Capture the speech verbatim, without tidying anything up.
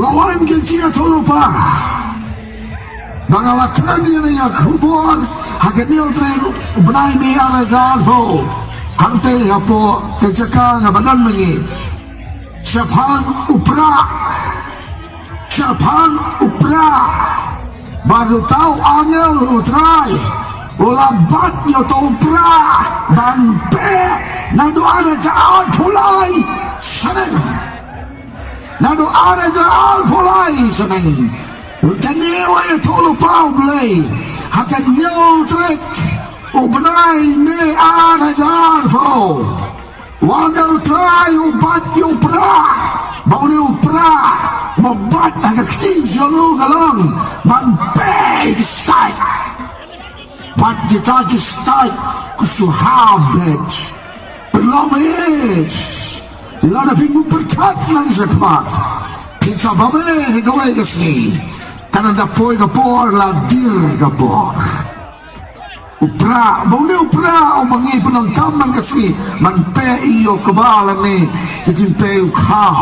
Wan ka jingïathuhlypa ba nga la kren ïa kane ka khubor ha ka hynñiew tarik u bnai May ar hajar arphew. Hangtei hapoh ka jaka nga ba don mynne. Shaphang u Prah, shaphang u Prah, ba uta u angel U Trai u la bat ïa uta u Prah ban peh naduh ar hajar arphew lai snem. Naduh ar hajar arphew lai snem. Kane ka jingïathuhlypa U Blei ha ka hynñiew tarik u bnai May ar hajar arphew. Wan ïa U Trai u bat ïa u Prah, ba une u Prah ba bat ha ka kti jong u ka long ban peh ïa ki state. Bad kita ki state ki shu hap beit. Pynlong beit. Lada phi mut pyrkhat nang shakhmat, phin sa babe ha kawei ka sngi. Ka nang da poi ka por, la dier ka por. U Prah, ba une u Prah uba ngi pyndonkam man ka sngi, man peh ïa u kba lane ka jingpeh u khaw.